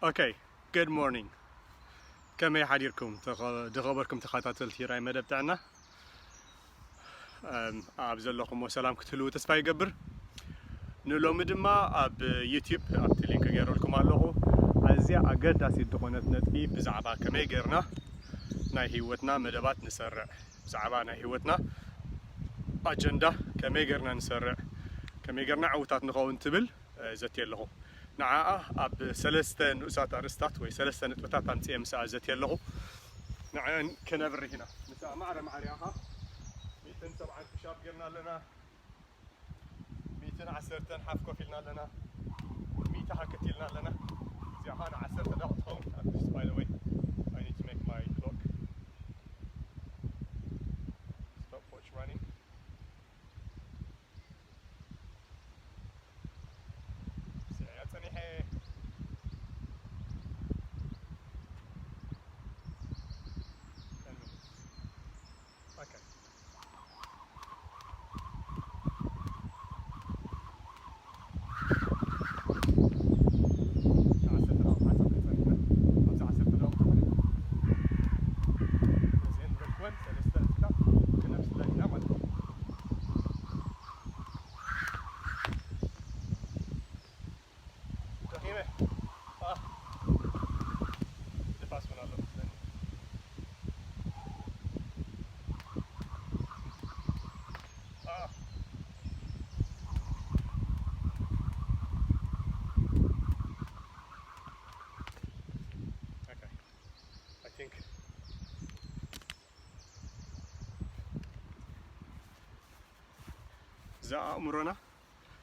Okay, good morning. ከመይ ሓዲርኩም ተኸ-፣ ዝኸበርኩም ተኸታተልቲ ናይ መደብ ጥዕና? እም፣ ኣብ ዘለኹሞ ሰላም ክትህልዉ ተስፋ ይገብር። ንሎሚ ድማ ኣብ ዩቲዩብ ኣብቲ ሊንክ ገይረልኩም ኣለኹ። ኣዝያ ኣገዳሲት ዝኾነት ነጥቢ ብዛዕባ ከመይ ጌርና ናይ ህይወትና መደባት ንሰርዕ፣ ብዛዕባ ናይ ህይወትና ኣጀንዳ ከመይ ጌርና ንሰርዕ፣ ከመይ ጌርና ዕውታት ንኸውን ትብል፣ እ፣ ዘትየ ኣለኹ። ንዓኣ ኣብ ሰለስተ ንኡሳት ኣርእስታት ወይ ሰለስተ ነጥብታት ኣምጽኤ ምስኣ ዘትየ ኣለኹ። ንዓኣን ከነብርህ ኢና። ምስኣ ማዕረ ማዕረ ኢኻ። ሚእትን ሰብዓን ፑሽ ኣፕ ጌርና ኣለና። ሚእትን ዓሰርተን ሓፍ ኮፍ ኢልና ኣለና። ሚእቲ ሃክት ኢልና ኣለና። እዚኣ ኸኣ ንዓሰርተ ደቂቕ ትኸውን። By the way, I need to make my clock stopwatch running. ስዕያ ጸኒሐ። Okay. ደኺመ። አ፣ ንፋስ እውን ኣሎ መስለኒ። አ። ኦኬ። I think እዛ ኣእምሮና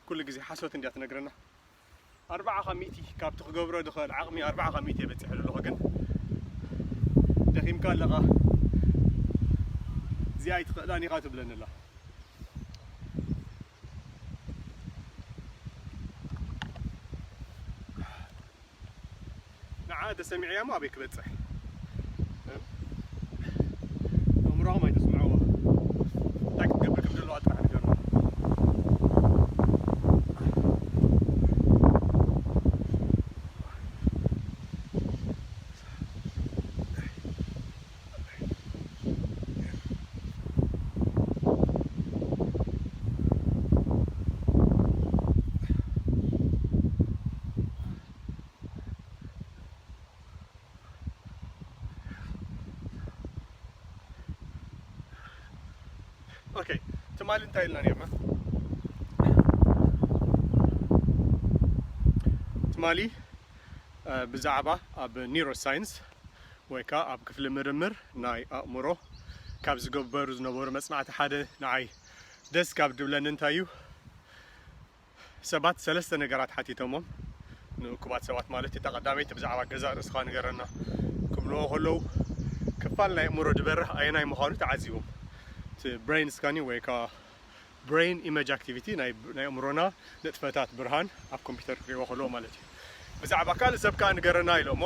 ኩሉ ግዜ ሓሶት እንድያ ትነግረና። ኣርብዓ ካብ ሚእቲ ካብቲ ክገብሮ ዝኽእል ዓቕሚ ኣርብዓ ካብ ሚእቲ እየ በጺሐሉ ኣለኹ፣ ግን ደኺምካ ኣለኻ፣ እዚኣ ኣይትኽእላን ኢኻ ትብለኒ ኣላ። ንዓ ተሰሚዕያ እሞ ኣበይ ክበጽሕ? ኣእምሮኹም ኣይተስምዕዎ። እንታይ ክትገብር ከም ዘለዋ ጥራሕ ንገርና። ኦኬ፣ ትማሊ እንታይ ኢልና ነርና? ትማሊ፣ እ፣ ብዛዕባ ኣብ ኒውሮሳይንስ ወይ ከኣ ኣብ ክፍሊ ምርምር ናይ ኣእምሮ ካብ ዝገበሩ ዝነበሩ መጽናዕቲ ሓደ ንዓይ ደስ ካብ ድብለኒ እንታይ እዩ፣ ሰባት ሰለስተ ነገራት ሓቲቶሞም፣ ንእኩባት ሰባት ማለት እዩ። እታ ቀዳመይቲ ብዛዕባ ገዛእ ርእስኻ ንገረና ክብልዎ ከለዉ፣ ክፋል ናይ ኣእምሮ ዝበርህ ኣየናይ ምዃኑ ተዓዚቦም። እቲ ብሬን ስካኒንግ ወይ ከኣ ብሬን ኢመጅ ኣክቲቪቲ፣ ናይ፣ ናይ ኣእምሮና ንጥፈታት ብርሃን ኣብ ኮምፒውተር ክርእይዎ ከለዉ ማለት እዩ። ብዛዕባ ካልእ ሰብ ከኣ ንገረና ኢሎሞ።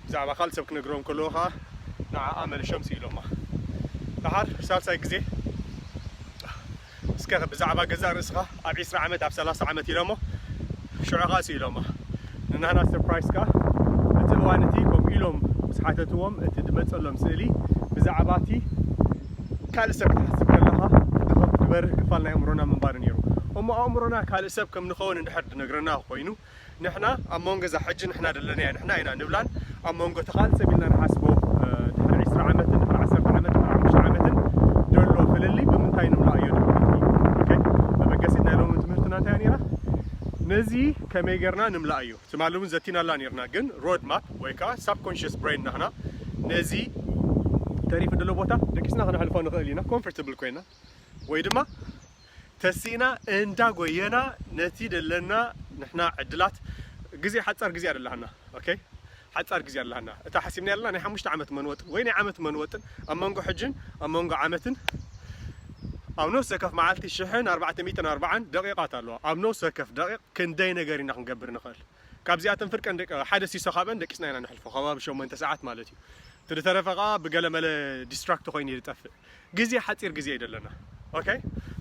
ብዛዕባ ካልእ ሰብ ክነግሮም ከለዉ ከኣ ንዓኣ መልሾም ስኢሎማ። ደሓር ሳልሳይ ግዜ እስከ ብዛዕባ ገዛእ ርእስኻ ኣብ ዒስራ ዓመት፣ ኣብ ሰላሳ ዓመት ኢሎሞ፣ ሽዑ ኸኣ ስኢሎማ። ንናህና ሰርፕራይዝ ከኣ እቲ እዋን እቲ ከምኡ ኢሎም ምስ ሓተትዎም እቲ ዝመጸሎም ስእሊ ብዛዕባ እቲ ካልእ ሰብ ክትሓስብ ከለኻ ድኸም ዝበርህ ክፋል ናይ ኣእምሮና ምንባሩ ነይሩ። እሞ ኣእምሮና ካልእ ሰብ ከም ንኸውን እንድሕር ዝነግረና ኮይኑ፣ ንሕና ኣብ መንጎ እዛ ሕጂ ንሕና ደለናያ ንሕና ኢና ንብላን ኣብ መንጎ እቲ ካልእ ሰብ ኢልና ንሓስቦ፣ እ፣ ድሕሪ ዒስራ ዓመትን ድሕሪ ዓሰርተ ዓመትን ድሕሪ ሓሙሽተ ዓመትን ዘሎ ፍልልይ ብምንታይ ንምልኣዮ ንብል። ኦኬ? መበገሲት ናይ ሎሚ ትምህርትና እንታይ እያ ነይራ? ነዚ ከመይ ጌርና ንምልኣዮ? ትማሊ እውን ዘቲናላ ነይርና፣ ግን ሮድ ማፕ ወይ ከዓ ሳብኮንሽስ ብሬን ናህና ነዚ ተሪፉ ዘሎ ቦታ ደቂስና ክነሕልፎ ንኽእል ኢና፣ ኮምፎርታብል ኮይና፣ ወይ ድማ ተሲእና እንዳጎየና ነቲ ደለና ንሕና ዕድላት፣ ግዜ ሓጻር ግዜ እያ ደላሃና። ኦኬ፣ ሓጻር ግዜ ኣለሃና። እታ ሓሲብና ያለና ናይ ሓሙሽተ ዓመት መንወጥን ወይ ናይ ዓመት መንወጥን ኣብ መንጎ ሕጅን ኣብ መንጎ ዓመትን ኣብ ነፍሲ ወከፍ መዓልቲ ሽሕን ኣርባዕተ ሚእትን ኣርባዓን ደቂቓት ኣለዋ። ኣብ ነፍሲ ወከፍ ደቂቕ ክንደይ ነገር ኢና ክንገብር ንኽእል? ካብዚኣተን ፍርቀን ደቂ-፣ ሓደ ሲሶ ካብአን ደቂስና ኢና ነሕልፎ፣ ከባቢ ሸሞንተ ሰዓት ማለት እዩ። እቲ ዝተረፈ ኸዓ ብገለመለ ዲስትራክት ኮይኑ እዩ ዝጠፍእ። ግዜ ሓፂር ግዜ እዩ ዘለና። ኦኬ፣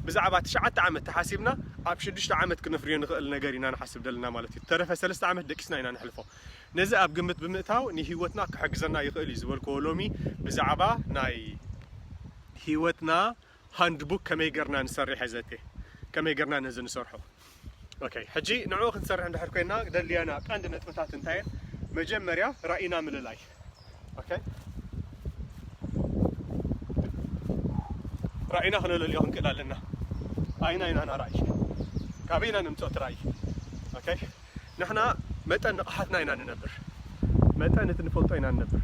ብዛዕባ ትሽዓተ ዓመት ተሓሲብና ኣብ ሽዱሽተ ዓመት ክነፍርዮ ንኽእል ነገር ኢና ንሓስብ ዘለና ማለት እዩ። ተረፈ ሰለስተ ዓመት ደቂስና ኢና ንሕልፎ። ነዚ ኣብ ግምት ብምእታው ንህይወትና ክሕግዘና ይኽእል እዩ ዝበልክዎ ሎሚ ብዛዕባ ናይ ህይወትና ሃንድቡክ ከመይ ገርና ንሰርሕ ዘተ ከመይ ገርና ነዚ ንሰርሖ። ኦኬ፣ ሕጂ ንዕኡ ክንሰርሕ እንድሕር ኮይና ደልያና ቀንዲ ነጥብታት እንታይ እየን? መጀመርያ ራእይና ምልላይ። ኦኬ፣ ራእይና ክነለልዮ ክንክእል ኣለና። ኣይና ኢና ና ራእይ ካበይና ንምፅኦ እቲ ራእይ? ኦኬ፣ ንሕና መጠን ንቕሓትና ኢና ንነብር። መጠን እቲ ንፈልጦ ኢና ንነብር።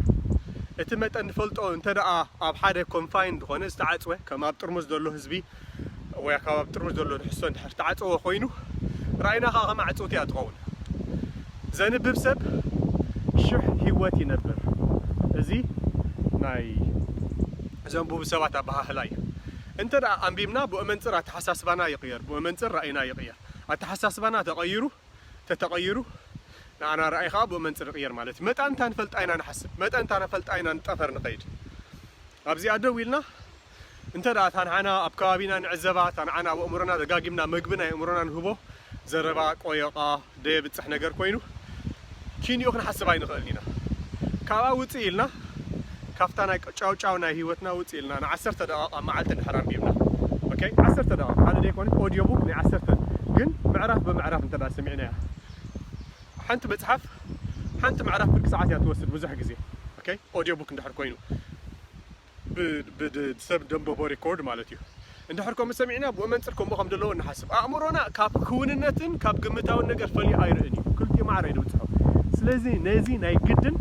እቲ መጠን ንፈልጦ እንተ ደኣ ኣብ ሓደ ኮንፋይን ዝኾነ ዝተዓፅወ ከም ኣብ ጥርሙዝ ዘሎ ህዝቢ ወይ ካብ ኣብ ጥርሙዝ ዘሎ ንሕሶ እንድሕር ተዓፀዎ ኮይኑ ራእይና ከዓ ከም ዓፅውቲ እያ ትኸውን። ዘንብብ ሰብ ሽሕ ህይወት ይነብር። እዚ ናይ ዘንብቡ ሰባት ኣበሃህላ እዩ። እንተ ደኣ ኣንቢብና ብኡ መንፅር ኣተሓሳስባና ይቕየር፣ ብኡ መንፅር ራእይና ይቕየር። ኣተሓሳስባና ተቐይሩ ተተቐይሩ ንኣና ራእይ ከዓ ብኡ መንፅር ይቕየር ማለት እዩ። መጠን እንታ ንፈልጣ ኢና ንሓስብ፣ መጠን እንታ ንፈልጣ ኢና ንጠፈር ንኸይድ። ኣብዚኣ ደው ኢልና እንተ ደኣ እታ ንዓና ኣብ ከባቢና ንዕዘባ፣ እታ ንዓና ኣብ ኣእምሮና ደጋጊምና መግቢ ናይ ኣእምሮና ንህቦ ዘረባ፣ ቆየቓ፣ ደየብፅሕ ነገር ኮይኑ ኪንኡ ክንሓስብ ኣይንኽእልን ኢና። ካብኣ ውፅእ ኢልና ካብታ ናይ ጫውጫው ናይ ህይወትና ውፅእ ኢልና ንዓሰርተ ደቂቃ መዓልቲ እንድሕር ኣንቢብና፣ ኦኬ፣ ዓሰርተ ደቂቃ ሓደ ደይኮነ ኦድዮ ቡክ ናይ ዓሰርተ ግን ምዕራፍ ብምዕራፍ እንተ ደኣ ሰሚዕናያ ሓንቲ መፅሓፍ ሓንቲ ምዕራፍ ብርቂ ሰዓት እያ ትወስድ ብዙሕ ግዜ። ኦኬ፣ ኦድዮ ቡክ እንድሕር ኮይኑ ብ- ብ- ሰብ ደንበቦ ሪኮርድ ማለት እዩ። እንድሕር ከምኡ ሰሚዕና ብኡ መንፅር ከምኡ ከም ዘለዎ ንሓስብ። ኣእምሮና ካብ ክውንነትን ካብ ግምታውን ነገር ፈሊዩ ኣይርእን እዩ። ክልቲኡ ማዕረ እዩ ዝብፅሖ። ስለዚ ነዚ ናይ ግድን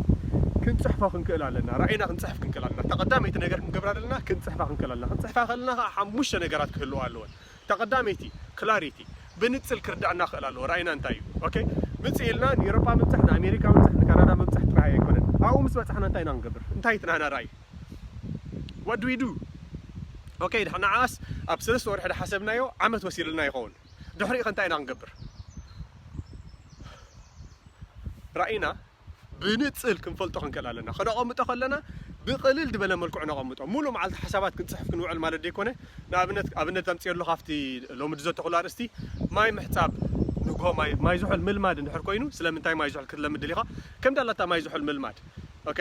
ክንፅሕፎ ክንክእል ኣለና። ራእይና ክንፅሕፍ ክንክእል ኣለና። እታ ቀዳመይቲ ነገር ክንገብራ ዘለና ክንፅሕፋ ክንክእል ኣለና። ክንፅሕፋ ከለና ከዓ ሓሙሽተ ነገራት ክህልዋ ኣለወን። እታ ቀዳመይቲ ክላሪቲ፣ ብንፅል ክርዳእና ክእል ኣለዎ ራእይና እንታይ እዩ። ኦኬ፣ ምፅእ ኢልና ንኤሮፓ ምብፃሕ፣ ንኣሜሪካ ምብፃሕ፣ ንካናዳ ምብፃሕ ጥራይ ኣይኮነን። ኣብኡ ምስ በፃሕና እንታይ ኢና ክንገብር? እንታይ እቲ ናና ራእይ? What do we do? ኦኬ፣ ንዓኣስ ኣብ ሰለስተ ወርሒ ዝሓሰብናዮ ዓመት ወሲድልና ይኸውን። ድሕሪኡ ከ እንታይ ኢና ክንገብር? ራእይና ብንፅል ክንፈልጦ ክንክእል ኣለና። ከነቐምጦ ከለና ብቕልል ዝበለ መልክዑ ነቐምጦ። ሙሉእ መዓልቲ ሓሳባት ክንፅሕፍ ክንውዕል ማለት ዘይኮነ። ንኣብነት ኣብነት ኣምፅኦ ኣለኹ ኣብቲ ሎሚ ዝዘተኹሉ ኣርእስቲ ማይ ምሕፃብ፣ ንግሆ ማይ ማይ ዝሑል ምልማድ እንድሕር ኮይኑ፣ ስለምንታይ ማይ ዝሑል ክትለምድ ደሊኻ? ከም ዳላታ ማይ ዝሑል ምልማድ። ኦኬ፣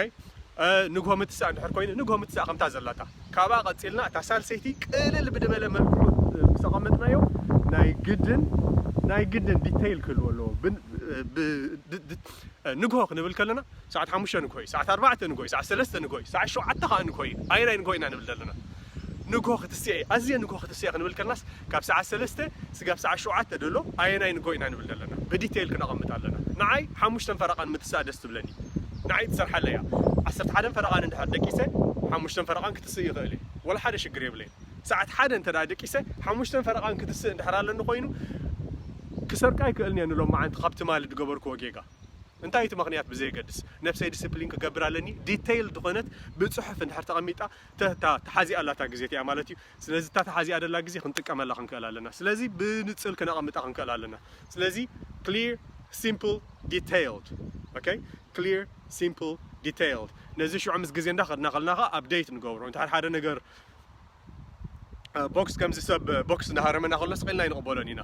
ንግሆ ምትሳእ እንድሕር ኮይኑ ንግሆ ምትሳእ ከምታ ዘላታ ካብኣ ቀፂልና እታ ሳልሰይቲ ቅልል ብድበለ መልክዑ ምስ ኣቐመጥናዮ ናይ ግድን ናይ ግድን ዲተይል ክህልዎ ኣለዎ። ንግሆ ክንብል ከለና ሰዓት ሓሙሽተ ንግሆ እዩ፣ ሰዓት ኣርባዕተ ንግሆ እዩ፣ ሰዓት ሰለስተ ንግሆ እዩ፣ ሰዓት ሸውዓተ ከዓ ንግሆ እዩ። ኣየናይ ንግሆ ኢና ንብል ዘለና? ንግሆ ክትስእ እየ፣ ኣዝየ ንግሆ ክትስእ እየ ክንብል ከለናስ ካብ ሰዓት ሰለስተ ስጋብ ሰዓት ሸውዓተ ደሎ ኣየናይ ንግሆ ኢና ንብል ዘለና? ብዲተይል ክነቐምጥ ኣለና። ንዓይ ሓሙሽተን ፈረቓን ምትሳእ ደስ ትብለኒ። ንዓይ ትሰርሓለይ እያ። ዓሰርተ ሓደን ፈረቓን እንድሕር ደቂሰ ሓሙሽተን ፈረቓን ክትስእ ይኽእል እየ፣ ወላ ሓደ ሽግር የብለይን። ሰዓት ሓደ እንተ ደኣ ደቂሰ ሓሙሽተን ፈረቓን ክትስእ እንድሕር ኣለኒ ኮይኑ ክሰርቃ ኣይክእልን እየ ንሎም መዓንቲ ካብ ትማሊ ዝገበርክዎ ጌጋ። እንታይ እቲ ምኽንያት ብዘየገድስ ነብሰይ ዲስፕሊን ክገብር ኣለኒ። ዲተይል ዝኾነት ብፅሑፍ እንድሕር ተቐሚጣ ተ- ታ- ተሓዚኣ ኣላታ ግዜት እያ ማለት እዩ። ስለዚ እታ ተሓዚኣ ደላ ግዜ ክንጥቀመላ ክንክእል ኣለና። ስለዚ ብንፅል ክነቐምጣ ክንክእል ኣለና። ስለዚ ክሊር፣ ሲምፕል፣ ዲተይልድ። ኦኬ፣ ክሊር፣ ሲምፕል፣ ዲተይልድ። ነዚ ሽዑ ምስ ግዜ እንዳኸድና ከልና ከዓ ኣፕዴት ንገብሮ። እንተ ሓደ ነገር ቦክስ ከምዚ ሰብ ቦክስ እናሃረመና ከሎ ስቕ ኢልና ኣይንቕበሎን ኢና።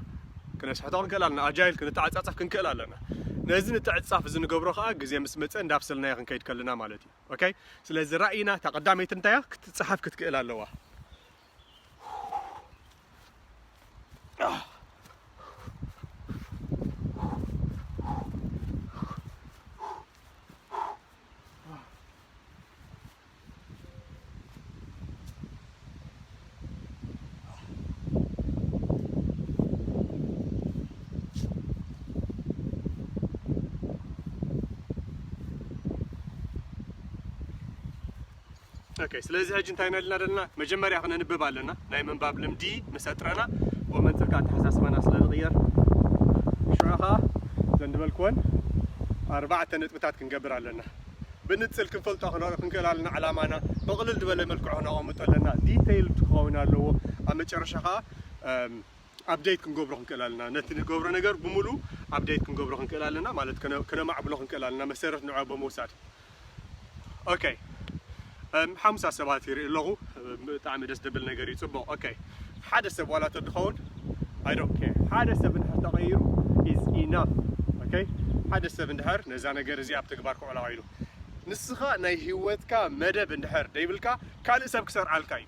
ክነስሕቶ ክንክእል ኣለና፣ ኣጃይል ክንተዓፃፀፍ ክንክእል ኣለና። ነዚ ንትዕፃፍ እዚ ንገብሮ ከዓ ግዜ ምስ መፀ እንዳብሰልናዮ ክንከይድ ከለና ማለት እዩ። ኦኬ፣ ስለዚ ራእይና እታ ቀዳመይቲ እንታይ እያ? ክትፀሓፍ ክትክእል ኣለዋ። ኦኬ፣ ስለዚ ሕጂ እንታይ ኢና ኢልና ዘለና? መጀመርያ ክነንብብ ኣለና። ናይ ምንባብ ልምዲ ምስ ኣጥረና፣ ብኡ መንፅር ከዓ ኣተሓሳስባና ስለ ንቕየር፣ ሽዑ ከዓ ዘንድበልክወን ኣርባዕተ ነጥብታት ክንገብር ኣለና። ብንፅል ክንፈልጦ ክነ- ክንክእል ኣለና። ዕላማና ብቕልል ዝበለ መልክዑ ክነቐምጦ ኣለና። ዲተይልድ ክኸውን ኣለዎ። ኣብ መጨረሻ ከዓ ኣም፣ ኣፕዴት ክንገብሮ ክንክእል ኣለና። ነቲ ንገብሮ ነገር ብምሉ ኣፕዴት ክንገብሮ ክንክእል ኣለና ማለት ከነ- ከነማዕብሎ ክንክእል ኣለና መሰረት ንዕኦ ብምውሳድ። ኦኬ፣ እም፣ ሓሙሳ ሰባት ይርኢ ኣለኹ። ብጣዕሚ ደስ ደብል ነገር እዩ። ፅቡቕ። ኦኬ፣ ሓደ ሰብ ዋላ ተድኸውን I don't care። ሓደ ሰብ እንድሕር ተቐይሩ is enough። Okay? ሓደ ሰብ እንድሕር ነዛ ነገር እዚኣ ኣብ ተግባር ክውዕላ ኢሉ፣ ንስኻ ናይ ህይወትካ መደብ እንድሕር ደይብልካ፣ ካልእ ሰብ ክሰርዓልካ እዩ።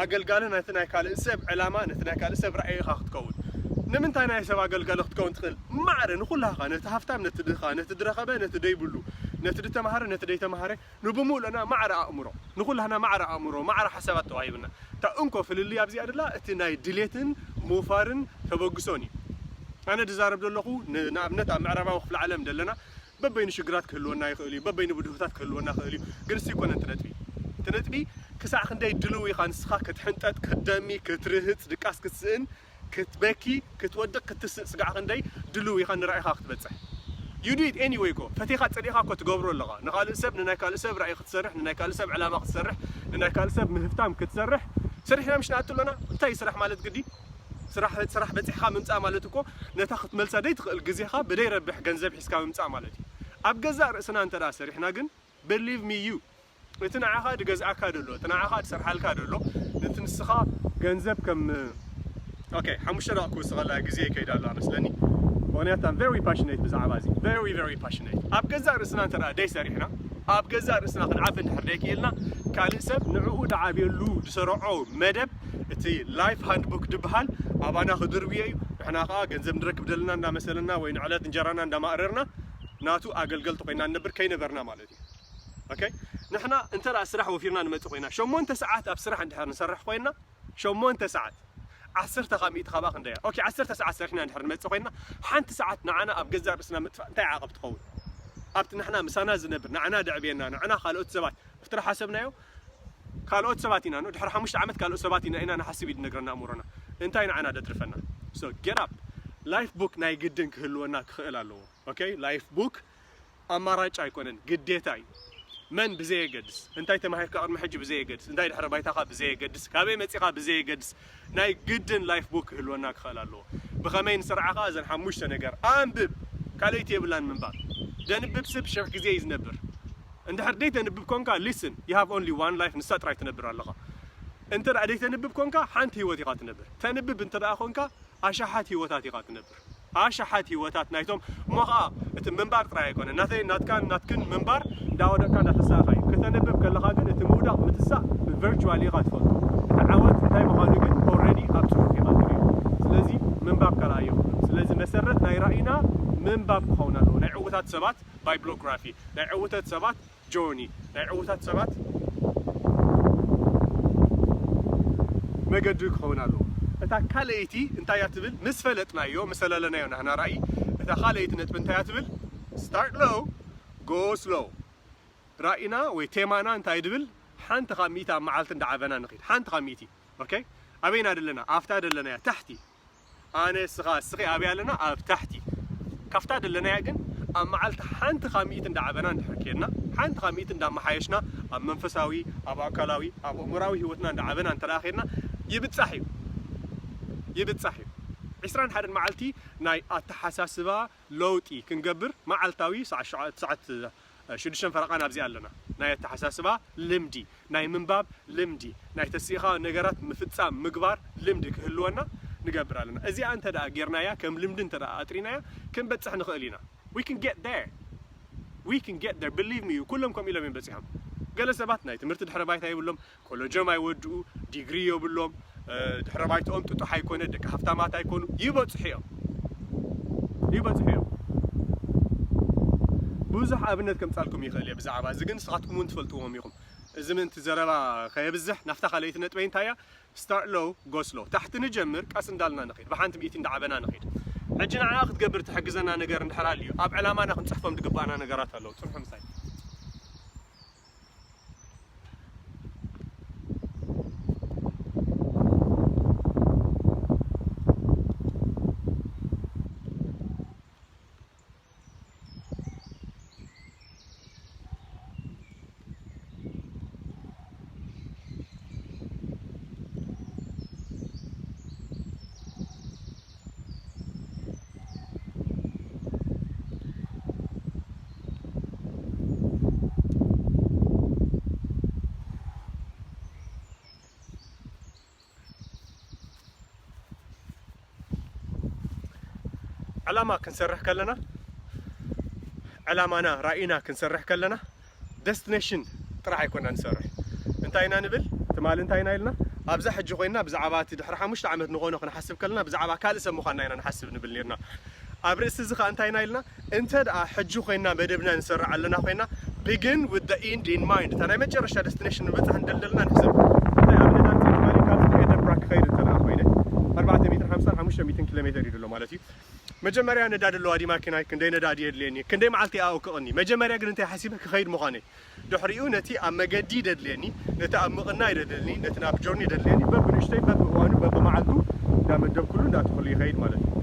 ኣገልጋሊ ነቲ ናይ ካልእ ሰብ ዕላማ፣ ነቲ ናይ ካልእ ሰብ ራእይ ኢኻ ክትከውን። ንምንታይ ናይ ሰብ ኣገልጋሊ ክትከውን ትኽእል? ማዕረ ንኹላኻ፣ ነቲ ሃፍታም፣ ነቲ ድኻ፣ ነቲ ድረኸበ፣ ነቲ ደይብሉ፣ ነቲ ድተማሃረ፣ ነቲ ደይተማሃረ፣ ንብምሉእና ማዕረ ኣእምሮ፣ ንኹላህና ማዕረ ኣእምሮ፣ ማዕረ ሓሳባት ተዋሂብና። እታ እንኮ ፍልልይ ኣብዚኣ ደላ እቲ ናይ ድሌትን ምውፋርን ተበግሶን እዩ። ኣነ ድዛረብ ዘለኹ ን-፣ ንኣብነት ኣብ ምዕራባዊ ክፍለ ዓለም ደለና በበይኑ ሽግራት ክህልወና ይኽእል እዩ፣ በበይኑ ብድሆታት ክህልወና ይኽእል እዩ። ግን እሱ ይኮነ እቲ ነጥቢ። እቲ ነጥቢ ክሳዕ ክንደይ ድልው ኢኻ ንስኻ ክትሕንጠጥ፣ ክትደሚ፣ ክትርህጽ፣ ድቃስ ክትስእን፣ ክትበኪ፣ ክትወድቕ፣ ክትስእ ስጋዕ ክንደይ ድልው ኢኻ ንራኢኻ ክትበጽሕ። You do it anyway እኮ። ፈቲኻ ጸሊእኻ እኮ ትገብሮ ኣለኻ። ንኻልእ ሰብ፣ ንናይ ካልእ ሰብ ራእይ ክትሰርሕ፣ ንናይ ካልእ ሰብ ዕላማ ክትሰርሕ፣ ንናይ ካልእ ሰብ ምህፍታም ክትሰርሕ። ሰሪሕና ምሽ ንኣቱ ኣለና? እንታይ እዩ ስራሕ ማለት ግዲ? ስራሕ፣ ስራሕ በጺሕካ ምምጻእ ማለት እኮ ነታ ክትመልሳ ደይትኽእል ግዜኻ ብደይ ረብሕ ገንዘብ ሒዝካ ምምጻእ ማለት እዩ። ኣብ ገዛእ ርእስና እንተ ደኣ ሰሪሕና ግን፣ believe me you፣ እቲ ንዓኻ ድገዝኣካ ደሎ፣ እቲ ንዓኻ ድሰርሓልካ ደሎ፣ ነቲ ንስኻ ገንዘብ ከም፣ okay፣ ሓሙሽተ ደቂቕ ክውስኸላ ግዜ ይከይድ ኣሎ መስለኒ። ምኽንያቱ I'm very passionate ብዛዕባ እዚ። Very, very passionate። ኣብ ገዛእ ርእስና እንተ ደኣ ደይ ሰሪሕና፣ ኣብ ገዛእ ርእስና ክንዓቢ እንድሕር ደይ ክኢልና፣ ካልእ ሰብ ንዕኡ ድዓብየሉ ድሰርዖ መደብ፣ እቲ life handbook ድበሃል ኣባና ክድርብዮ እዩ። ንሕና ከኣ ገንዘብ ንረክብ ደለና እንዳመሰለና ወይ ንዕለት እንጀራና እንዳማእረርና ናቱ ኣገልገልቲ ኮይና ንነብር ከይነበርና ማለት እዩ። Okay? ንሕና እንተ ደኣ ስራሕ ወፊርና ንመጽእ ኮይና፣ ሸሞንተ ሰዓት ኣብ ስራሕ እንድሕር ንሰርሕ ኮይና፣ ሸሞንተ ሰዓት፣ ዓሰርተ ካብ ሚእቲ ካብኣ ክንደያ? Okay፣ ዓሰርተ ሰዓት ሰሪሕና እንድሕር ንመጽእ ኮይና፣ ሓንቲ ሰዓት ንዓና ኣብ ገዛእ ርእስና ምጥፋእ እንታይ ዓቐብ ትኸውን? ኣብቲ ንሕና ምሳና ዝነብር፣ ንዓና ደዕብየና፣ ንዓና ካልኦት ሰባት፣ ኣብቲ ሓሰብናዮ ካልኦት ሰባት ኢና፣ ኖ? ድሕሪ ሓሙሽተ ዓመት ካልኦት ሰባት ኢና፣ ኢና ንሓስብ እዩ ዝነግረና ኣእምሮና። እንታይ ንዓና ደትርፈና? So, get up። Life book ናይ ግድን ክህልወና ክኽእል ኣለዎ። Okay? Life book ኣማራጭ ኣይኮነን፣ ግዴታ እዩ። መን ብዘየገድስ፣ እንታይ ተማሂርካ ቅድሚ ሕጂ ብዘየገድስ፣ እንታይ ድሕረ ባይታኻ ብዘየገድስ፣ ካበይ መጺኻ ብዘየገድስ፣ ናይ ግድን life book ክህልወና ክኽእል ኣለዎ። ብኸመይ ንስርዓኻ እዘን ሓሙሽተ ነገር? ኣንብብ። ካልኣይቲ የብላን ምንባብ። ደንብብ ስብ ሽሕ ግዜ እዩ ዝነብር። እንድሕር ደይ ተንብብ ኮንካ፣ listen፣ you have only one life፣ ንሳ ጥራይ ትነብር ኣለኻ። እንተ ደኣ ደይ ተንብብ ኮንካ፣ ሓንቲ ህይወት ኢኻ ትነብር። ተንብብ እንተ ደኣ ኮንካ፣ ኣሽሓት ህይወታት ኢኻ ትነብር። ኣሽሓት ህይወታት ናይቶም፣ እሞ ኸኣ እቲ ምንባር ጥራይ ኣይኮነ። ናተይ፣ ናትካን ናትክን ምንባር እንዳወደቅካ እንዳተሳእኻ እዩ። ከተንብብ ከለኻ ግን እቲ ምውዳቕ ምትሳእ ብቨርቹዋል ኢኻ ትፈልጦ። እቲ ዓወት እንታይ ምዃኑ ግን already ኣብ ጽሑፍ ኢኻ ትርእዮ። ስለዚ ምንባብ ካልኣይ ኣይኮነን። ስለዚ መሰረት ናይ ራእይና ምንባብ ክኸውን ኣለዎ። ናይ ዕዉታት ሰባት bibliography፣ ናይ ዕዉታት ሰባት journey፣ ናይ ዕዉታት ሰባት መገዲ ክኸውን ኣለዎ። እታ ካልኣይቲ እንታይ እያ ትብል? ምስ ፈለጥናዮ፣ ምስ ኣለለናዮ ናህና ራእይ፣ እታ ካልኣይቲ ነጥቢ እንታይ እያ ትብል? Start low, go slow። ራእይና ወይ ቴማና እንታይ ድብል? ሓንቲ ካብ ሚእቲ ኣብ መዓልቲ እንዳዓበና ንኺድ። ሓንቲ ካብ ሚእቲ። Okay? ኣበይና ደለና? ኣብታ ደለናያ ታሕቲ። ኣነ፣ እስኻ፣ እስኺ ኣበይ ኣለና? ኣብ ታሕቲ። ካብታ ደለናያ ግን ኣብ መዓልቲ ሓንቲ ካብ ሚእቲ እንዳዓበና እንድሕር ኬድና፣ ሓንቲ ካብ ሚእቲ እንዳመሓየሽና፣ ኣብ መንፈሳዊ፣ ኣብ ኣካላዊ፣ ኣብ ኣእምራዊ ህይወትና እንዳዓበና እንተ ደኣ ኬድና፣ ይብጻሕ እዩ። ይብጻሕ እዩ። ዕስራን ሓደን መዓልቲ ናይ ኣተሓሳስባ ለውጢ ክንገብር መዓልታዊ ሰዓት ሸዓ-፣ ሰዓት ሽዱሽተን ፈረቓን ኣብዚ ኣለና። ናይ ኣተሓሳስባ ልምዲ፣ ናይ ምንባብ ልምዲ፣ ናይ ተሲእኻ ነገራት ምፍጻም፣ ምግባር ልምዲ ክህልወና ንገብር ኣለና። እዚኣ እንተ ደኣ ጌርናያ፣ ከም ልምዲ እንተ ደኣ ኣጥሪናያ፣ ክንበጽሕ ንኽእል ኢና። We can get there. We can get there. Believe me, ኩሎም ከምኡ ኢሎም እዮም በጺሖም። ገለ ሰባት ናይ ትምህርቲ ድሕረ ባይታ የብሎም፣ ኮለጆም ኣይወድኡ፣ ዲግሪ የብሎም፣ እ፣ ድሕረ ባይትኦም ጥጡሕ ኣይኮነ፣ ደቂ ሃፍታማት ኣይኮኑ፣ ይበጽሑ እዮም። ይበጽሑ እዮም። ብዙሕ ኣብነት ከምጻልኩም ይኽእል እየ ብዛዕባ እዚ፣ ግን ንስኻትኩም እውን ትፈልጥዎም ኢኹም። እዚ ምእንቲ ዘረባ ከየብዝሕ፣ ናብታ ካልኣይቲ ነጥበይ እንታይ እያ? Start low, go slow። ታሕቲ ንጀምር፣ ቀስ እንዳልና ንኸይድ፣ ብሓንቲ ሚእቲ እንዳዓበና ንኸይድ። ሕጂ ንዓኣ ክትገብር ትሕግዘና ነገር እንድሕር ኣልዩ፣ ኣብ ዕላማና ክንጽሕፎም ዝግባኣና ነገራት ኣለዉ። ጽንሑ ምሳይ። ዕላማ ክንሰርሕ ከለና፣ ዕላማና ራእይና ክንሰርሕ ከለና፣ ደስቲኔሽን ጥራሕ ኣይኮና ንሰርሕ። እንታይ ኢና ንብል? ትማሊ እንታይ ኢና ኢልና? ኣብዛ ሕጂ ኮይና ብዛዕባ እቲ ድሕሪ ሓሙሽተ ዓመት ንኾኖ ክንሓስብ ከለና፣ ብዛዕባ ካልእ ሰብ ምዃንና ኢና ንሓስብ ንብል ነርና። ኣብ ርእሲ እዚ ኸኣ እንታይ ኢና ኢልና? እንተ ደኣ ሕጂ ኮይና መደብና ንሰርሕ ኣለና ኮይና፣ begin with the end in mind፣ እታ ናይ መጨረሻ ደስቲኔሽን ንበጽሕ እንደልደልና ንሕሰብ። እንታይ ኣብነት ኣምጽእ ትማሊ ካብዚ ኤደንብራ ክኸይድ እንተ ደኣ ኮይነ፣ ኣርባዕተ ሚእትን ሓምሳን ሓሙሽተ ሚእትን ኪሎ ሜትር እዩ ዘሎ ማለት እዩ። መጀመርያ ነዳዲ ኣለዋ ድዩ ማኪናይ? ክንደይ ነዳዲ የድልየኒ? ክንደይ መዓልቲ እያ ኣውክቕኒ? መጀመርያ ግን እንታይ ሓሲበ ክኸይድ ምዃነይ። ድሕሪኡ ነቲ ኣብ መገዲ ደድልየኒ፣ ነቲ ኣብ ምቕናይ ደድልየኒ፣ ነቲ ናብ ጆርኒ ደድልየኒ፣ በብንእሽተይ፣ በብእዋኑ፣ በብመዓልቱ እንዳመደብኩሉ እንዳትኽሉ ይኸይድ ማለት እዩ።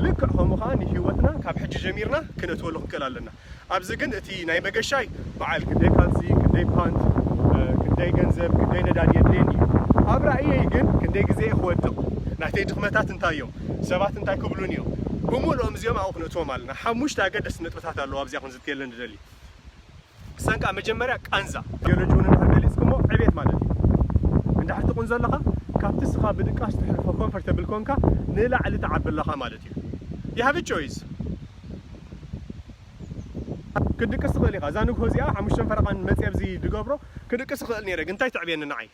ልክዕ ከምኡ ከዓ ንህይወትና ካብ ሕጂ ጀሚርና ክነእትወሉ ክንክእል ኣለና። ኣብዚ ግን እቲ ናይ መገሻይ በዓል ክንደይ ካልሲ፣ ክንደይ ፓንት፣ እ፣ ክንደይ ገንዘብ፣ ክንደይ ነዳዲ የድልየኒ እዩ። ኣብ ራእየይ ግን ክንደይ ግዜ እየ ክወድቕ፣ ናተይ ድኽመታት እንታይ እዮም፣ ሰባት እንታይ ክብሉን እዮም፣ ብምልኦም እዚኦም ኣብኡ ክነእትዎም ኣለና። ሓሙሽተ ኣገደስቲ ነጥብታት ኣለዉ ኣብዚኣ ክንዝትየለን ንደሊ። ሰንቃ መጀመርያ ቃንዛ። ቢዮሎጂ እውን እንድሕር ገሊጽኩሞ ዕቤት ማለት እዩ። እንድሕር ትቁንዞ ኣለኻ፣ ካብቲ ስኻ ብድቃስ ትሕልፎ ኮምፈርተብል ኮንካ ንላዕሊ ትዓቢ ኣለኻ ማለት እዩ። You have a choice። ክድቅስ ትኽእል ኢኻ። እዛ ንግሆ እዚኣ ሓሙሽተን ፈረቓን መጽየ ኣብዚ ድገብሮ ክድቅስ እኽእል ነይረ፣ ግን እንታይ ተዕብየኒ ንዓይ?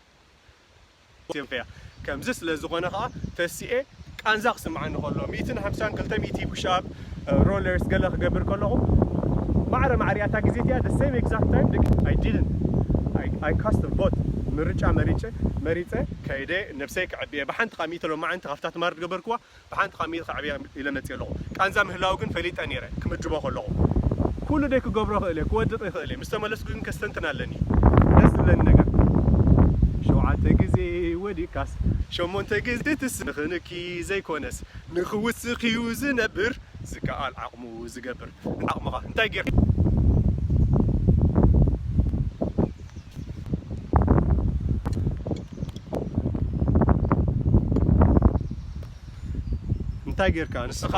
እያ። ከምዚ ስለ ዝኾነ ኸኣ ተሲኤ ቃንዛ ክስምዓኒ ከሎ፣ ሚእትን ሓምሳን ክልተ ሚእቲ ፑሽ ኣፕ፣ ሮለርስ ገለ ክገብር ከለኹ፣ ማዕረ ማዕሪኣታ ግዜ እቲኣ፣ the same exact time፣ ደቂ፣ I didn't። I, I cast a vote። ምርጫ መሪጨ፣ መሪጸ፣ ከይደ ነብሰይ ከዕብየ። ብሓንቲ ካብ ሚእቲ ሎማዓንቲ ካብታ ትማር ዝገበርክዋ፣ ብሓንቲ ካብ ሚእቲ ከዕብየ ኢለ መጽየ ኣለኹ። ቃንዛ ምህላው ግን ፈሊጠ ነይረ፣ ክምድቦ ከለኹ። ኩሉ ደይ ክገብሮ ይኽእል እየ፣ ክወድቕ ይኽእል እየ። ምስ ተመለስኩ ግን ከስተንትን ኣለኒ። ደስ ዝብለኒ ነገር፣ ሸውዓተ ግዜ ወዲቕካስ፣ ሸሞንተ ግዜ ትስ-፣ ንኽንኪ ዘይኮነስ፣ ንኽውስኽ እዩ ዝነብር፣ ዝከኣል ዓቕሙ ዝገብር። ዓቕምኻ እንታይ ጌር-፣ እንታይ ጌርካ ንስኻ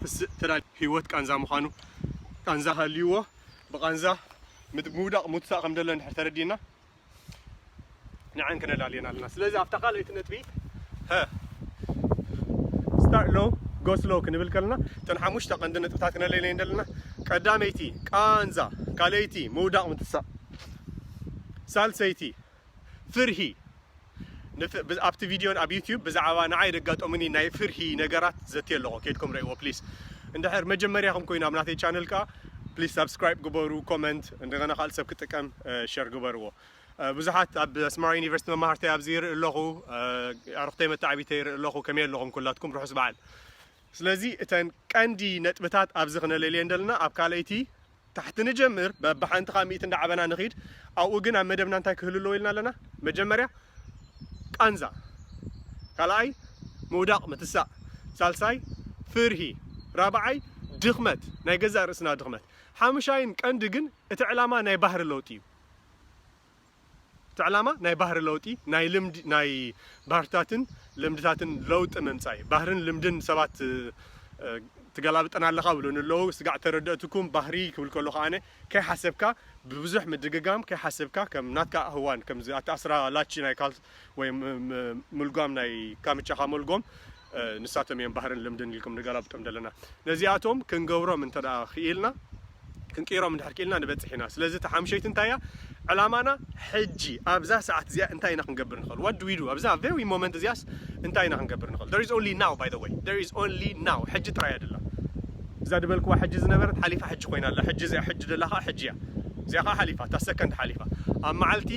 ትስእ ትላል? ህይወት ቃንዛ ምዃኑ፣ ቃንዛ ሃልይዎ፣ ብቃንዛ ምድ-፣ ምውዳቕ ምውሳእ ከም ደሎ እንድሕር ተረዲእና፣ ንዓን ክነላልየን ኣለና። ስለዚ ኣብታ ካልኣይቲ ነጥቢ፣ ሀ፣ start low, go slow ክንብል ከለና፣ እተን ሓሙሽተ ቀንዲ ነጥብታት ክነለልየን ኣለና። ቀዳመይቲ፣ ቃንዛ። ካልኣይቲ፣ ምውዳቕ ምትሳእ። ሳልሰይቲ፣ ፍርሂ። ንፍ-፣ ብ-፣ ኣብቲ ቪድዮን ኣብ ዩቲዩብ ብዛዕባ ንዓይ ደጋጠሙኒ ናይ ፍርሂ ነገራት ዘትየ ኣለኹ። ከይድኩም ረእይዎ ፕሊስ። እንድሕር መጀመርያኹም ኮይኑ ኣብ ናተይ ቻነል ከኣ ፕሊስ ሳብስክራይብ ግበሩ፣ ኮመንት፣ እንደገና ካልእ ሰብ ክጥቀም፣ እ፣ ሸር ግበርዎ። እ፣ ብዙሓት ኣብ ኣስመራ ዩኒቨርሲቲ መማህርተይ ኣብዚ ይርኢ ኣለኹ፣ እ፣ ኣዕሩኽተይ መተዓቢተይ ይርኢ ኣለኹ። ከመይ ኣለኹም ኩላትኩም? ርሑስ በዓል። ስለዚ እተን ቀንዲ ነጥብታት ኣብዚ ክነለልየን ዘለና ኣብ ካልኣይቲ ታሕቲ ንጀምር፣ በብሓንቲ ካብ ሚእቲ እንዳዓበና ንኺድ። ኣብኡ ግን ኣብ መደብና እንታይ ክህሉ ኣለዎ ኢልና ኣለና? መጀመርያ ቃንዛ፣ ካልኣይ ምውዳቕ ምትሳእ፣ ሳልሳይ ፍርሂ፣ ራብዓይ ድኽመት፣ ናይ ገዛእ ርእስና ድኽመት፣ ሓሙሻይን ቀንዲ ግን እቲ ዕላማ ናይ ባህሪ ለውጢ እዩ። እቲ ዕላማ ናይ ባህሪ ለውጢ፣ ናይ ልምዲ፣ ናይ ባህርታትን ልምድታትን ለውጢ ምምጻእ እዩ። ባህርን ልምድን ሰባት፣ እ፣ ትገላብጠን ኣለኻ ብሉኒ ኣለዉ። ስጋዕ ተረደእትኩም። ባህሪ ክብል ከሎ ከኣነ ከይሓሰብካ ብብዙሕ ምድግጋም፣ ከይሓሰብካ ከም ናትካ ኣህዋን፣ ከምዚ ኣቲ ኣስራ ላቺ ናይ ካልስ ወይ ም-፣ ም-፣ ምልጓም ናይ ካምቻኻ መልጎም፣ እ፣ ንሳቶም እዮም ባህርን ልምድን ኢልኩም ንገላብጦም ዘለና። ነዚኣቶም ክንገብሮም እንተ ደኣ ክኢልና፣ ክንቅይሮም እንድሕር ክኢልና ንበጽሕ ኢና። ስለዚ እቲ ሓምሸይቲ እንታይ እያ? ዕላማና ሕጂ ኣብዛ ሰዓት እዚኣ እንታይ ኢና ክንገብር ንኽእል? What do we do? ኣብዛ very moment እዚኣስ እንታይ ኢና ክንገብር ንኽእል? There is only now, by the way. There is only now። ሕጂ ጥራይ ኣይደላ። እዛ ዝበልክዋ ሕጂ ዝነበረት ሓሊፋ ሕጂ ኮይና ኣላ። ሕጂ እዚኣ ሕጂ ደላ ኸዓ ሕጂ እያ። እዚኣ ኸዓ ሓሊፋ፣ እታ ሰከንድ ሓሊፋ። ኣብ መዓልቲ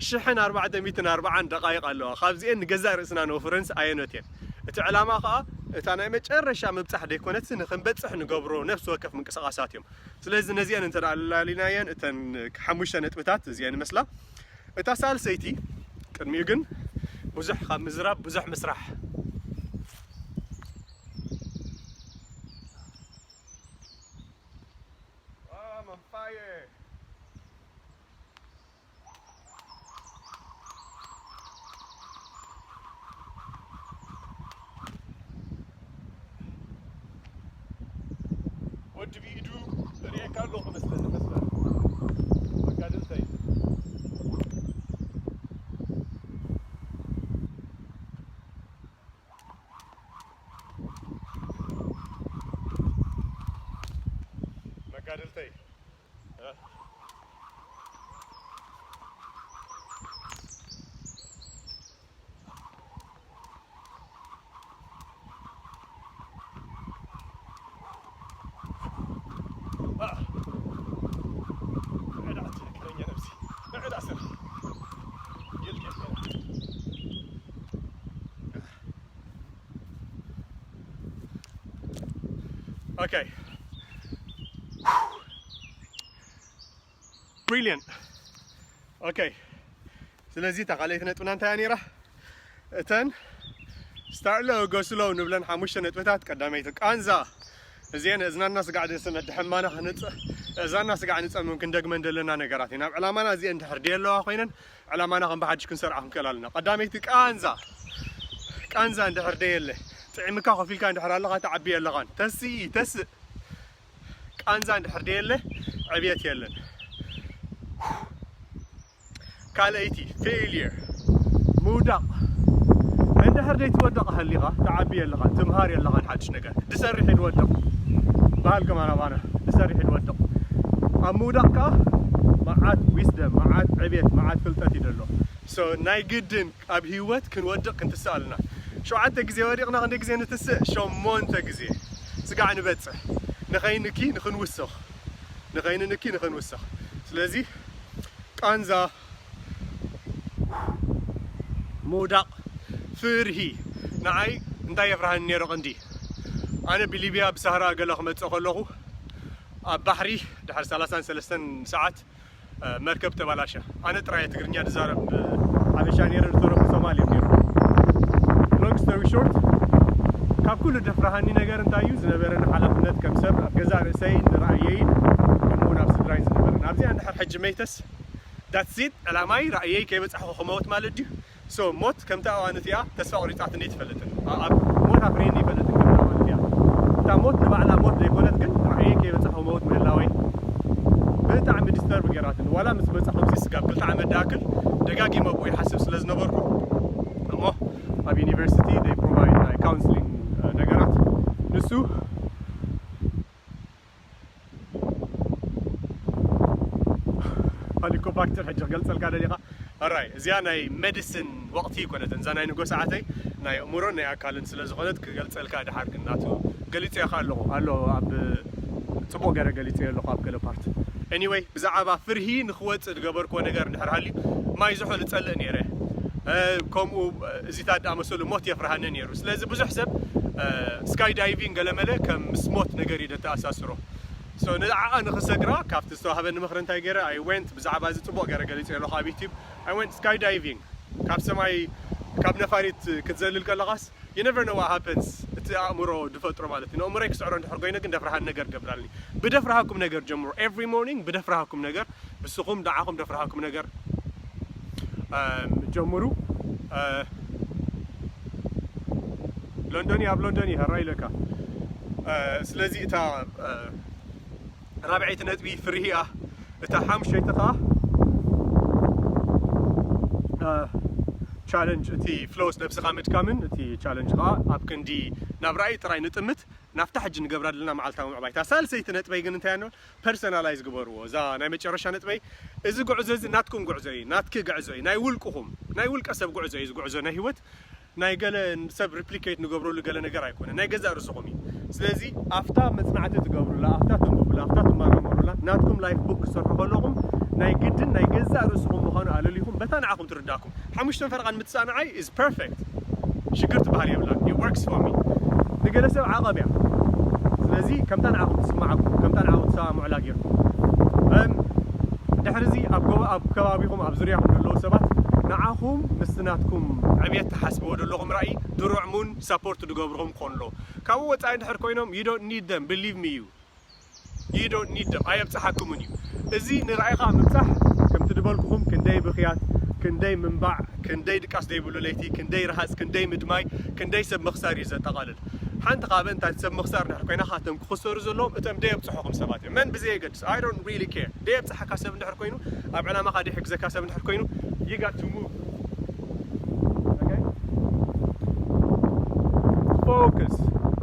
ሽሕን ኣርባዕተ ሚእትን ኣርባዓን ደቓይቕ ኣለዋ። ካብዚኤን ንገዛእ ርእስና ነውፍረንስ ኣየኖት እየን? እቲ ዕላማ ኸዓ እታ ናይ መጨረሻ ምብጻሕ ደይኮነትሲ ንኽንበጽሕ ንገብሮ ነፍሲ ወከፍ ምንቅስቓሳት እዮም። ስለዚ ነዚአን እንተ ደኣ ኣላሊናየን እተን ሓሙሽተ ነጥብታት እዚአን ይመስላ። እታ ሳልሰይቲ ቅድሚኡ ግን ብዙሕ ካብ ምዝራብ ብዙሕ ምስራሕ። I'm on fire. ወዲ ብኢዱ ርእየካ ኣለኹ መስለኒ፣ መስለኒ። መጋድልተይ። ኣደልተይ። Okay. Brilliant. Okay. ስለዚ እታ ካልኣይቲ ነጥብና እንታይ እያ ነይራ? እተን start low go slow ንብለን ሓሙሽተ ነጥብታት፣ ቀዳመይቲ ቃንዛ። እዚአን እዝናና ስጋዕ ደስመ ድሕማና ክንጽ እዛና ስጋዕ ንጸምም ክንደግመን ዘለና ነገራት ኢና። ናብ ዕላማና እዚአን ድሕር ደየለዋ ኮይነን ዕላማና ከም ብሓድሽ ክንሰርዓ ክንክእል ኣለና። ቀዳመይቲ ቃንዛ። ቃንዛ እንድሕር ደየለ፣ ጥዕምካ ኮፊልካ እንድሕር ኣለኻ፣ ትዓቢ ኣለኻን። ተስኢ፣ ተስእ። ቃንዛ እንድሕር ደየለ፣ ዕብየት የለን። ካልኣይቲ፣ failure፣ ምውዳቕ። እንድሕር ደይትወድቕ ሃሊኻ፣ ትዓቢ የለኻን፣ ትምሃር የለኻን ሓድሽ ነገር። ድሰርሕ ድወድቕ። በሃል ከማን ኣባና፣ ድሰርሕ ድወድቕ። ኣብ ምውዳቕ ከኣ መዓት wisdom፣ መዓት ዕብየት፣ መዓት ፍልጠት እዩ ዘሎ። So፣ ናይ ግድን ኣብ ህይወት ክንወድቕ ክንትስእ ኣለና። ሸውዓተ ግዜ ወዲቕና ክንደይ ግዜ ንትስእ? ሸሞንተ ግዜ። ስጋዕ ንበጽሕ። ንኸይንኪ ንኽንውስኽ። ንኸይንንኪ ንኽንውስኽ። ስለዚ ቃንዛ፣ ምውዳቕ፣ ፍርሂ ንዓይ እንታይ የፍርሃኒ ነይሩ? ቀንዲ ኣነ ብሊብያ ብሳህራ ገለ ክመጽእ ከለኹ ኣብ ባሕሪ ድሕሪ ሰላሳን ሰለስተን ሰዓት መርከብ ተባላሸ። ኣነ ጥራይ ትግርኛ ድዛረብ ሓበሻ ነይረ፣ ዝተረፉ ሶማል እዮም ነይሩ። Long story short፣ ካብ ኩሉ ደፍራሃኒ ነገር እንታይ እዩ ዝነበረኒ ሓላፍነት ከም ሰብ ኣብ ገዛእ ርእሰይን ንራእየይን ከምኡውን ኣብ ስድራይን ዝነበረን። ኣብዚኣ እንድሕር ሕጂ መይተስ that's it፣ ዕላማይ ራእየይ ከይበጻሕኩ ክመውት ማለት ድዩ? So ሞት ከምታ ኣዋን እቲኣ ተስፋ ቆሪጻትኒ ኣይትፈልጥን። ኣብ ሞት ኣፍሪኒ ይፈልጥን ከምታ ኣዋን እቲኣ። እታ ሞት ንባዕላ ሞት ዘይኮነት ግን ራእየይ ከይበጻሕኩ መውት ምህላወይ ብጣዕሚ disturb ገይራትኒ። ዋላ ምስ መጻኹ ኣብዚ ስጋብ ክልተ ዓመት ድኣክል ደጋጊመ ኣብኡ ይሓስብ ስለ ዝነበርኩ እሞ ኣብ ዩኒቨርሲቲ they provide ናይ counselling ነገራት ንሱ ሄሊኮባክተር ሕጂ ክገልጸልካ ደሊኻ። ኣራይ እዚኣ ናይ ሜዲሲን ወቕቲ ይኮነትን፣ እዛ ናይ ንጎ ሰዓተይ ናይ ኣእምሮን ናይ ኣካልን ስለ ዝኾነት ክገልጸልካ ድሓር ግን ናቱ ገሊጸ ኢኻ ኣለኹ ኣሎ ኣብ ጽቡቕ ገረ ገሊጸ ኣለኹ ኣብ ገለ ፓርት። Anyway ብዛዕባ ፍርሂ ንክወጽእ ዝገበርክዎ ነገር እንድሕር ሃልዩ ማይ ዝሑል እጸልእ ነይረ። ከምኡ እዚታት ዝኣመሰሉ ሞት የፍርሃኒ ነይሩ። ስለዚ ብዙሕ ሰብ sky diving ገለመለ ከም ምስ ሞት ነገር እዩ ደተኣሳስሮ። So ንዓኣ ንኽሰግራ ካብቲ ዝተዋህበኒ ምኽሪ እንታይ ገይረ? I went ብዛዕባ እዚ ጽቡቕ ገይረ ገሊጸ ኣለኹ ኣብ ዩቲብ። I went sky diving። ካብ ሰማይ ካብ ነፋሪት ክትዘልል ከለኻስ you never know what happens። እቲ ኣእምሮ ዝፈጥሮ ማለት እዩ። ንኣእምሮይ ክስዕሮ እንድሕር ኮይነ ግን ደፍርሃን ነገር ገብራልኒ። ብደፍርሃኩም ነገር ጀምሩ። Every morning ብደፍርሃኩም ነገር ብስኹም ንዓኹም ደፍርሃኩም ነገር ጀምሩ። ሎንዶን ኣብ ሎንዶን ይህራ ኢለካ። ስለዚ እታ ራብዐይቲ ነጥቢ ፍርሂ እያ። እታ ሓሙሽተይቲ ከዓ ቻለንጅ፣ እቲ ፍሎስ ነብስኻ ምድካምን እቲ ቻለንጅ ከዓ ኣብ ክንዲ ናብ ራእይ ጥራይ ንጥምት ናብታ ሕጂ ንገብራ ዘለና መዓልታዊ ምዕባይታ። ሳልሰይቲ ነጥበይ ግን እንታይ ኖ ፐርሰናላይዝ ግበርዎ። እዛ ናይ መጨረሻ ነጥበይ፣ እዚ ጉዕዞ እዚ ናትኩም ጉዕዞ እዩ፣ ናትኪ ጉዕዞ እዩ፣ ናይ ውልቅኹም ናይ ውልቀ ሰብ ጉዕዞ እዩ። እዚ ጉዕዞ ናይ ህይወት ናይ ገለ ሰብ ሪፕሊኬት ንገብረሉ ገለ ነገር ኣይኮነ፣ ናይ ገዛእ ርእስኹም እዩ። ስለዚ ኣብታ መጽናዕቲ ትገብሩላ፣ ኣብታ ተንብቡላ፣ ኣብታ ትመራመሩላ ናትኩም ላይፍ ቡክ ክትሰርሑ ከለኹም ናይ ግድን ናይ ገዛእ ርእስኹም ምዃኑ ኣለሊኹም በታ ንዓኹም ትርዳእኩም። ሓሙሽተን ፈረቓን ምትሳእ ንዓይ is perfect። ሽግር ትበሃል የብላን። It works for me። ንገለ ሰብ ዓቐብ እያ። ስለዚ ከምታ ንዓኹም ትስምዓኩም፣ ከምታ ንዓኹም ትሰማምዑላ ጌርኩም። ድሕርዚ ኣብ ከባቢኹም ኣብ ዙርያኹም ዘለዉ ሰባት ንዓኹም ምስቲ ናትኩም ዕብየት ትሓስብዎ ዘለኹም ራእይ ድሩዕሙን ሳፖርት ድገብርኹም ክኾኑ ኣለዉ። ካብኡ ወፃኢ እንድሕር ኮይኖም you don't need them, believe me you you don't need them፣ ኣየብፅሓኩምን እዩ። እዚ ንራእይኻ ምብፃሕ ከምቲ ድበልኩኹም ክንደይ ብኽያት፣ ክንደይ ምንባዕ፣ ክንደይ ድቃስ ዘይብሉ ለይቲ፣ ክንደይ ረሃፅ፣ ክንደይ ምድማይ፣ ክንደይ ሰብ ምኽሳር እዩ ዘጠቓልል። ሓንቲ ካብ እንታይ ሰብ ምኽሳር እንድሕር ኮይና ካቶም ክኽሰሩ ዘለዎም እቶም ደየብፅሑኹም ሰባት እዮም። መን ብዘየገድስ I don't really care። ደየብፅሓካ ሰብ እንድሕር ኮይኑ፣ ኣብ ዕላማኻ ደይሕግዘካ ሰብ እንድሕር ኮይኑ you got to move። Okay? Focus።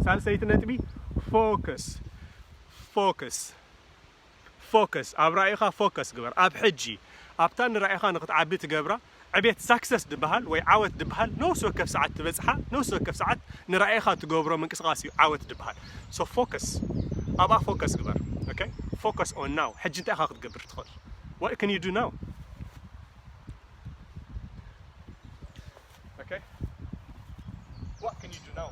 ሳልሰይቲ ነጥቢ focus። Focus። ፎከስ፣ ኣብ ራእይኻ ፎከስ ግበር። ኣብ ሕጂ ኣብታ ንራእይኻ ንክትዓቢ ትገብራ ዕቤት፣ ሳክሰስ ድበሃል ወይ ዓወት ድበሃል፣ ነፍሲ ወከፍ ሰዓት ትበጽሓ፣ ነፍሲ ወከፍ ሰዓት ንራእይኻ ትገብሮ ምንቅስቃስ እዩ ዓወት ድበሃል። So ፎከስ፣ ኣብኣ ፎከስ ግበር። Okay? Focus on now። ሕጂ እንታይ ኢኻ ክትገብር ትኽእል? What can you do now? Okay? What can you do now?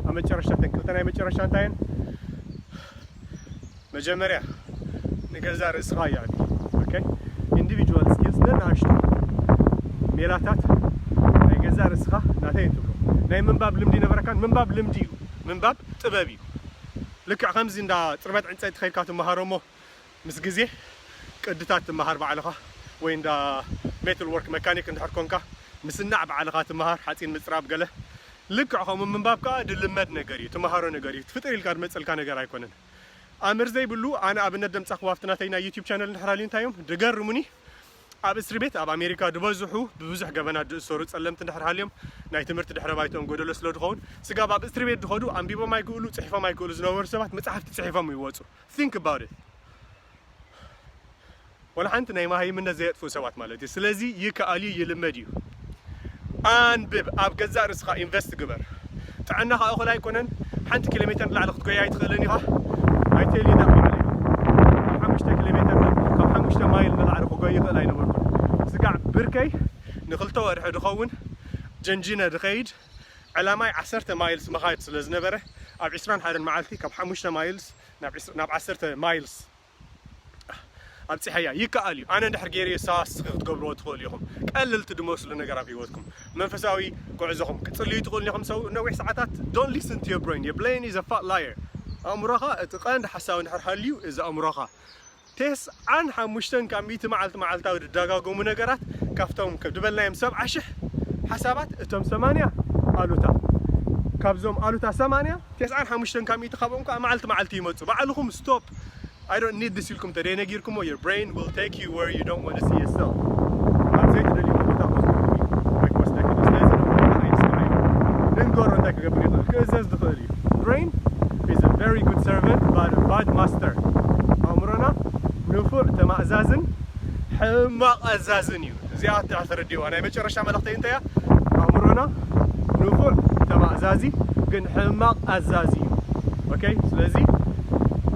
ኣብ መጨረሻ፣ ተን ክልተ ናይ መጨረሻ እንታይ እየን? መጀመርያ ንገዛ ርእስኻ ይዕቢ። Okay? Individual skills፣ ነናእሽቱ ሜላታት ናይ ገዛ ርእስኻ ናተይ ትብሎ። ናይ ምንባብ ልምዲ ነበረካን? ምንባብ ልምዲ እዩ። ምንባብ ጥበብ እዩ። ልክዕ ከምዚ እንዳ ጥርበት ዕንፀይቲ ከይድካ ትመሃሮ እሞ ምስ ግዜ ቅድታት ትመሃር ባዕልኻ፣ ወይ እንዳ ሜትል ወርክ መካኒክ እንድሕር ኮንካ ምስናዕ ባዕልኻ ትመሃር፣ ሓፂን ምፅራብ ገለ። ልክዕ ከምኡ ምንባብ ከዓ ድልመድ ነገር እዩ፣ ትመሃሮ ነገር እዩ። ትፍጥር ኢልካ ድመፀልካ ነገር ኣይኮነን። ኣምር ዘይብሉ፣ ኣነ ኣብነት ደምፃ ክዋፍቲ ናተይ ናይ ዩቲዩብ ቻነል እንድሕር ሃልዩ እንታይ እዮም ድገርሙኒ። ኣብ እስሪ ቤት ኣብ ኣሜሪካ ዝበዝሑ ብብዙሕ ገበናት ዝእሰሩ ጸለምቲ እንድሕር ሃልዮም፣ ናይ ትምህርቲ ድሕረ ባይትኦም ጎደሎ ስለ ዝኸውን፣ ስጋብ ኣብ እስሪ ቤት ዝኸዱ፣ ኣንቢቦም ኣይክእሉ፣ ጽሒፎም ኣይክእሉ ዝነበሩ ሰባት መጻሕፍቲ ጽሒፎም ይወጹ። Think about it። ወላ ሓንቲ ናይ መሃይምነት ዘየጥፍኡ ሰባት ማለት እዩ። ስለዚ ይከኣል እዩ፣ ይልመድ እዩ። ኣንብብ፣ ኣብ ገዛእ ርእስኻ ኢንቨስት ግበር። ጥዕናኻ እኹል ኣይኮነን። ሓንቲ ኪሎ ሜተር ንላዕሊ ክትጎይ ኣይትኽእልን ኢኻ። I tell you that ባዕለይ። ካብ ሓሙሽተ ኪሎ ሜተር፣ ካብ ሓሙሽተ ማይል ንላዕሊ ክጎይ ይኽእል ኣይነበርኩን። ስጋዕ ብርከይ ንክልተ ወርሒ ድኸውን ጀንጂነ ድኸይድ፣ ዕላማይ ዓሰርተ ማይልስ ምኻድ ስለ ዝነበረ፣ ኣብ ዕስራን ሓደን መዓልቲ ካብ ሓሙሽተ ማይልስ ናብ ዕስ-፣ ናብ ዓሰርተ ማይልስ ኣብጺሐያ። ይከኣል እዩ። ኣነ እንድሕር ገይረዮ፣ ሰባት ንስኺ ክትገብርዎ ትኽእሉ ኢኹም። ቀለልቲ ድመስሉ ነገር ኣብ ህይወትኩም፣ መንፈሳዊ ጉዕዞኹም ክትጽልዩ ትኽእሉ ኢኹም። ሰው ነዊሕ ሰዓታት፣ don't listen to your brain. Your brain is a fat liar። ኣእምሮኻ እቲ ቀንዲ ሓሳብ እንድሕር ሃልዩ፣ እዚ ኣእምሮኻ ተስዓን ሓሙሽተን ካብ ሚእቲ መዓልቲ መዓልታዊ ዝደጋገሙ ነገራት፣ ካብቶም ከ-፣ ዝበልናዮም ሰብዓ ሽሕ ሓሳባት፣ እቶም ሰማንያ ኣሉታ። ካብዞም ኣሉታ ሰማንያ፣ ተስዓን ሓሙሽተን ካብ ሚእቲ ካብኦም ከዓ መዓልቲ መዓልቲ ይመጹ። ባዕልኹም ስቶፕ፣ I don't need this ኢልኩም ተደይ ነጊርኩሞ፣ your brain will take you where you don't want to see yourself። ኣብ ዘይትደልይዎ ቦታ ክወስደኩም እዩ፣ ወይ ክወስደኪ እዩ። ስለዚ ንኣእምሮኻ ኣይስምዓዮ። ንንገሮ እንታይ ክገብር ይኽእል፣ ክእዘዝ ዝኽእል እዩ። Brain is a very good servant, but a bad master። ኣእምሮና ንፉዕ ተማእዛዝን ሕማቕ ኣዛዝን እዩ። እዚኣ እታ ተረዲእዋ። ናይ መጨረሻ መልእኽተይ እንታይ እያ? ኣእምሮና ንፉዕ ተማእዛዚ ግን ሕማቕ ኣዛዚ እዩ። ኦኬ፣ ስለዚ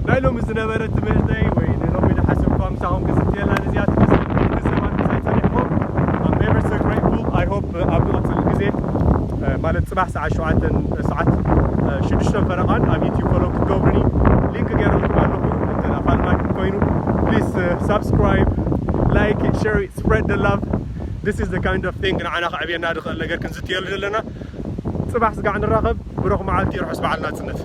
ናይ ሎሚ ዝነበረ ትምህርተይ ወይ ንሎሚ ዝሓሰብኩዋ ምሳኹም ክዝትየላ ነዚኣ ትመስል። ክልተ ሰባት ምሳይ ጸኒሕኩም። I'm ever so grateful. I hope ኣብ ዝቕጽል ግዜ፣ እ፣ ማለት ጽባሕ ሰዓት ሸውዓተን፣ እ፣ ሰዓት፣ እ፣ ሽዱሽተን ፈረቓን ኣብ ዩቲዩብ ፎሎ ክትገብሩኒ ሊንክ ገይረልኩም ኣለኹ። እንተ ደኣ ፋልማይ ኮይኑ፣ please፣ እ፣ ሳብስክራይብ፣ ላይክ፣ ሸር፣ spread the love። This is the kind of thing ንዓና ከዕብየና ዝኽእል ነገር ክንዝትየሉ ዘለና። ጽባሕ ስጋዕ ንራኸብ። ብሩኽ መዓልቲ፣ ርሑስ በዓል ናጽነት።